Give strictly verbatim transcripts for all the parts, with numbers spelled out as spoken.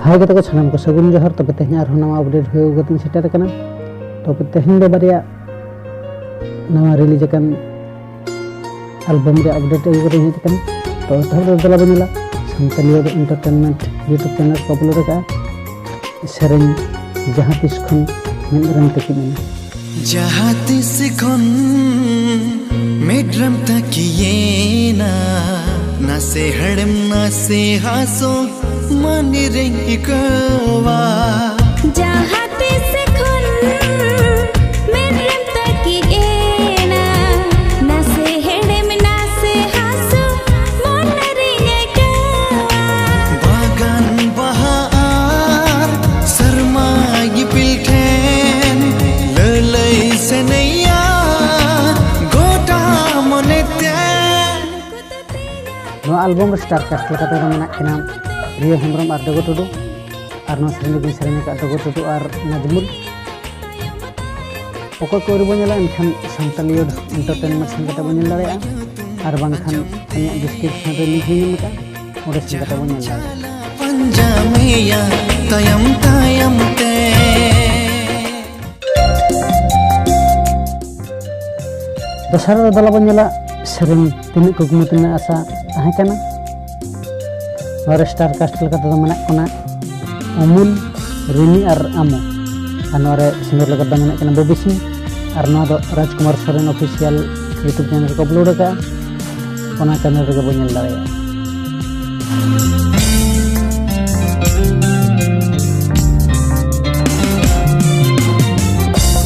ᱦᱟᱭ ᱜᱟᱛᱮ ᱠᱚ, ᱥᱟᱱᱟᱢ ᱠᱚ ᱥᱟᱹᱜᱩᱱ ᱡᱚᱦᱟᱨ᱾ ᱛᱚᱵᱮ ᱛᱮᱦᱮᱧ ᱟᱨᱦᱚᱸ ᱱᱟᱣᱟ ᱟᱯᱰᱮᱴ ᱦᱩᱭ ᱠᱟᱛᱮᱧ ᱥᱮᱴᱮᱨ ᱟᱠᱟᱱᱟ᱾ ᱛᱚᱵᱮ ᱛᱮᱦᱮᱧ ᱫᱚ ᱵᱟᱨᱭᱟ ᱱᱟᱣᱟ ᱨᱤᱞᱤᱡᱽ ᱟᱠᱟᱱ ᱟᱞᱵᱟᱢ ᱨᱮᱭᱟᱜ ᱟᱯᱰᱮᱴ ᱟᱹᱜᱩ ᱠᱟᱛᱮᱧ ᱦᱮᱡ ᱟᱠᱟᱱᱟ᱾ ᱛᱚ ᱮᱛᱚᱦᱚᱵ ᱨᱮ ᱫᱮᱞᱟ ᱵᱚᱱ ᱧᱮᱞᱟ ᱥᱟᱱᱛᱟᱞᱤ ᱮᱱᱴᱟᱨᱴᱮᱱᱢᱮᱱᱴ YouTube ᱪᱮᱱᱮᱞ ᱠᱚ ᱟᱯᱞᱳᱰ ᱟᱠᱟᱫᱼᱟ ᱥᱮᱨᱮᱧ ᱡᱟᱦᱟᱸ ᱛᱤᱥ ᱠᱷᱚᱱ ᱢᱮᱫ ᱨᱮᱢ ᱛᱟᱹᱠᱤᱡ ᱮᱱᱟ᱾ ᱡᱟᱦᱟᱸ ᱛᱤᱥ ᱠᱷᱚᱱ ᱢᱮᱫ ᱨᱮᱢ ᱛᱟᱹᱠᱤᱭᱮᱱᱟ, ᱱᱟᱥᱮ ᱦᱮᱲᱮᱢ ᱱᱟᱥᱮ ᱦᱟᱥᱳ ᱢᱚᱱᱮ ᱨᱮᱧ ᱟᱹᱭᱠᱟᱹᱣᱟ᱾ ᱡᱟᱦᱟᱸ ᱛᱤᱥ ᱠᱷᱚᱱ ᱢᱮᱫ ᱨᱮᱢ ᱛᱟᱹᱠᱤᱡ ᱮᱱᱟ, ᱱᱟᱥᱮ ᱦᱮᱲᱮᱢ ᱱᱟᱥᱮ ᱦᱟᱥᱳ ᱢᱚᱱᱮ ᱨᱮᱧ ᱟᱹᱭᱠᱟᱹᱣᱟ᱾ ᱵᱟᱜᱟᱱ ᱵᱟᱦᱟ ᱟᱨ ᱥᱮᱨᱢᱟ ᱤᱯᱤᱞ ᱴᱷᱮᱱ ᱞᱟᱹᱞᱟᱹᱭ ᱥᱮᱱᱮᱭᱟ ᱜᱚᱴᱟ ᱢᱚᱱᱮᱛᱮ᱾ ᱱᱚᱣᱟ ᱟᱞᱵᱟᱢ ᱨᱮ ᱥᱴᱟᱨ ᱠᱟᱥᱴ ᱞᱮᱠᱟᱛᱮ ᱫᱚ ᱢᱮᱱᱟᱜ ᱠᱤᱱᱟ ᱨᱤᱭᱟᱹ ᱦᱮᱢᱵᱨᱚᱢ ᱟᱨ ᱰᱚᱜᱚ ᱴᱩᱰᱩ᱾ ᱟᱨ ᱱᱚᱣᱟ ᱥᱮᱨᱮᱧ ᱫᱚᱠᱤᱱ ᱥᱮᱨᱮᱧ ᱟᱠᱟᱫ ᱰᱚᱜᱚ ᱴᱩᱰᱩ ᱟᱨ ᱱᱟᱡᱢᱩᱞ᱾ ᱚᱠᱚᱭ ᱠᱚ ᱟᱹᱣᱨᱤ ᱵᱚᱱ ᱧᱮᱞᱟ, ᱮᱱᱠᱷᱟᱱ ᱥᱟᱱᱛᱟᱞᱤ ᱮᱱᱴᱟᱨᱴᱮᱱᱢᱮᱱᱴ ᱥᱮᱱ ᱠᱟᱛᱮ ᱵᱚᱱ ᱧᱮᱞ ᱫᱟᱲᱮᱭᱟᱜᱼᱟ, ᱟᱨ ᱵᱟᱝᱠᱷᱟᱱ ᱟᱹᱞᱤᱧᱟᱜ ᱰᱤᱥᱠᱨᱤᱯᱥᱚᱱ ᱨᱮ ᱞᱤᱝᱠ ᱞᱤᱧ ᱮᱢ ᱟᱠᱟᱫᱼᱟ, ᱚᱸᱰᱮ ᱥᱮᱱ ᱠᱟᱛᱮ ᱵᱚᱱ ᱧᱮᱞ ᱫᱟᱲᱮᱭᱟᱜᱼᱟ᱾ ᱯᱟᱸᱡᱟ ᱢᱮᱭᱟ ᱛᱟᱭᱚᱢ ᱛᱟᱭᱚᱢ ᱛᱮ᱾ ᱫᱚᱥᱟᱨ ᱨᱮ ᱫᱮᱞᱟ ᱵᱚᱱ ᱧᱮᱞᱟ ᱥᱮᱨᱮᱧ ᱛᱤᱱᱟᱹᱜ ᱠᱩᱠᱢᱩ ᱛᱤᱱᱟᱹᱜ ᱟᱥᱟ ᱛᱟᱦᱮᱸ ᱠᱟᱱᱟ᱾ ᱱᱚᱣᱟ ᱨᱮ ᱥᱴᱟᱨ ᱠᱟᱥᱴ ᱞᱮᱠᱟ ᱛᱮᱫᱚ ᱢᱮᱱᱟᱜ ᱠᱤᱱᱟ ᱩᱢᱩᱞ, ᱨᱤᱢᱤ ᱟᱨ ᱟᱢᱚ᱾ ᱟᱨ ᱱᱚᱣᱟ ᱨᱮ ᱥᱤᱝᱜᱟᱨ ᱞᱮᱠᱟ ᱫᱚ ᱢᱮᱱᱟᱜ ᱠᱤᱱᱟ ᱵᱚᱵᱤ ᱥᱤᱝ᱾ ᱟᱨ ᱱᱚᱣᱟ ᱫᱚ Rajkumar Soren official YouTube channel ᱨᱮᱠᱚ ᱟᱯᱞᱳᱰ ᱟᱠᱟᱫᱼᱟ᱾ ᱚᱱᱟ ᱪᱮᱱᱮᱞ ᱨᱮᱜᱮ ᱵᱚᱱ ᱧᱮᱞ ᱫᱟᱲᱮᱭᱟᱜᱼᱟ᱾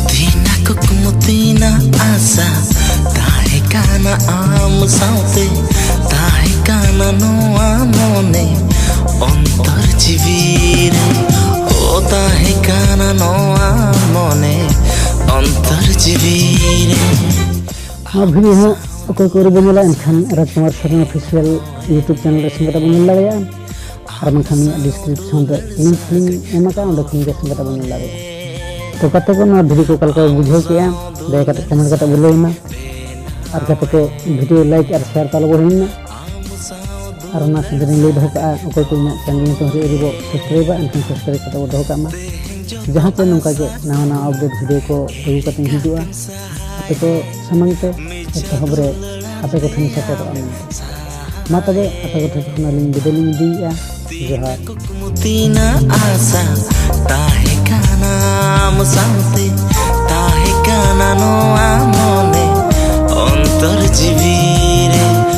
ᱛᱤᱱᱟ ᱠᱩᱠᱢᱩ ᱛᱤᱱᱟ ᱟᱥᱟ ᱛᱟᱦᱮᱸ ᱠᱟᱱᱟ ᱟᱢ ᱥᱟᱶᱛᱮ, ᱛᱟᱦᱮᱸ ᱠᱟᱱᱟ ᱱᱚᱣᱟ ᱢᱚᱱᱮ ᱚᱱᱛᱚᱨ ᱡᱤᱣᱤ ᱨᱮ, ᱳ ᱛᱟᱦᱮᱸ ᱠᱟᱱᱟ ᱱᱚᱣᱟ ᱢᱚᱱᱮ ᱚᱱᱛᱚᱨ ᱡᱤᱣᱤ ᱨᱮ᱾ ᱱᱚᱣᱟ ᱵᱷᱤᱰᱤᱭᱳ ᱦᱚᱸ ᱚᱠᱚᱭ ᱠᱚ ᱟᱹᱣᱨᱤ ᱵᱚᱱ ᱧᱮᱞᱟ, ᱮᱱᱠᱷᱟᱱ Rajkumar Soren official YouTube channel ᱨᱮ ᱥᱮᱱ ᱠᱟᱛᱮ ᱵᱚᱱ ᱧᱮᱞ ᱫᱟᱲᱮᱭᱟᱜᱼᱟ᱾ ᱟᱨ ᱵᱟᱝᱠᱷᱟᱱ ᱱᱤᱭᱟᱹ ᱰᱤᱥᱠᱨᱤᱯᱥᱚᱱ ᱨᱮ ᱞᱤᱝᱠ ᱞᱤᱧ ᱮᱢ ᱟᱠᱟᱫᱼᱟ, ᱚᱸᱰᱮ ᱠᱷᱚᱱ ᱜᱮ ᱥᱮᱱ ᱠᱟᱛᱮ ᱵᱚᱱ ᱧᱮᱞ ᱫᱟᱲᱮᱭᱟᱜᱼᱟ᱾ ᱛᱚ ᱜᱟᱛᱮ ᱠᱚ, ᱱᱚᱣᱟ ᱵᱷᱤᱰᱤᱭᱳ ᱠᱚ ᱚᱠᱟ ᱞᱮᱠᱟ ᱯᱮ ᱵᱩᱡᱷᱟᱹᱣ ᱠᱮᱜᱼᱟ, ᱫᱟᱭᱟ ᱠᱟᱛᱮ ᱠᱚᱢᱮᱱᱴ ᱠᱟᱛᱮ ᱵᱚ ᱞᱟᱹᱭ ᱢᱟ᱾ ᱟᱨ ᱜᱟᱛᱮ ᱠᱚ, ᱵᱷᱤᱰᱤᱭᱳ ᱞᱟᱭᱤᱠ ᱟᱨ ᱥᱮᱭᱟᱨ ᱛᱟᱞᱚ ᱵᱚ ᱦᱤᱲᱤᱧ ᱢᱟ᱾ ᱟᱨ ᱚᱱᱟ ᱥᱟᱶᱛᱮ ᱞᱤᱧ ᱞᱟᱹᱭ ᱫᱚᱦᱚ ᱠᱟᱜᱼᱟ, ᱚᱠᱚᱭ ᱠᱚ ᱤᱧᱟᱹᱜ ᱪᱮᱱᱮᱞ ᱱᱤᱛᱚᱜ ᱦᱟᱹᱵᱤᱡ ᱟᱹᱣᱨᱤ ᱵᱚ ᱥᱟᱵᱥᱠᱨᱟᱭᱤᱵᱟ, ᱮᱱᱠᱷᱟᱱ ᱥᱟᱵᱥᱠᱨᱟᱭᱤᱵ ᱠᱟᱛᱮ ᱵᱚ ᱫᱚᱦᱚ ᱠᱟᱜ ᱢᱟ, ᱡᱟᱦᱟᱸ ᱪᱮ ᱱᱚᱝᱠᱟ ᱜᱮ ᱱᱟᱣᱟ ᱱᱟᱣᱟ ᱟᱯᱰᱮᱴ ᱵᱷᱤᱰᱤᱭᱳ ᱠᱚ ᱟᱹᱜᱩ ᱠᱟᱛᱮᱧ ᱦᱤᱡᱩᱜᱼᱟ᱾ ᱟᱯᱮ ᱠᱚ ᱥᱟᱢᱟᱝ ᱛᱮ ᱮᱛᱚᱦᱚᱵ ᱨᱮ ᱟᱯᱮ ᱠᱚᱴᱷᱮᱱ ᱥᱮᱴᱮᱨᱚᱜᱼᱟ ᱢᱮᱱᱛᱮ᱾ ᱢᱟ ᱛᱚᱵᱮ ᱟᱯᱮ ᱠᱚᱴᱷᱮᱱ ᱠᱷᱚᱱ ᱟᱹᱞᱤᱧ ᱵᱤᱫᱟᱹᱭ ᱞᱤᱧ ᱤᱫᱤᱭᱮᱫᱼᱟ᱾ ᱡᱚᱦᱟᱨ᱾ ᱠᱩᱠᱢᱩ ᱛᱤᱱᱟᱹᱜ ᱟᱥᱟ ᱛᱟᱦᱮᱸ ᱠᱟᱱᱟ ᱟᱢ ᱥᱟᱶᱛᱮ, ᱛᱟᱦᱮᱸ ᱠᱟᱱᱟ ᱱᱚᱣᱟ ᱢᱚᱱᱮ ᱚᱱᱛᱚᱨ ᱡᱤᱣᱤ᱾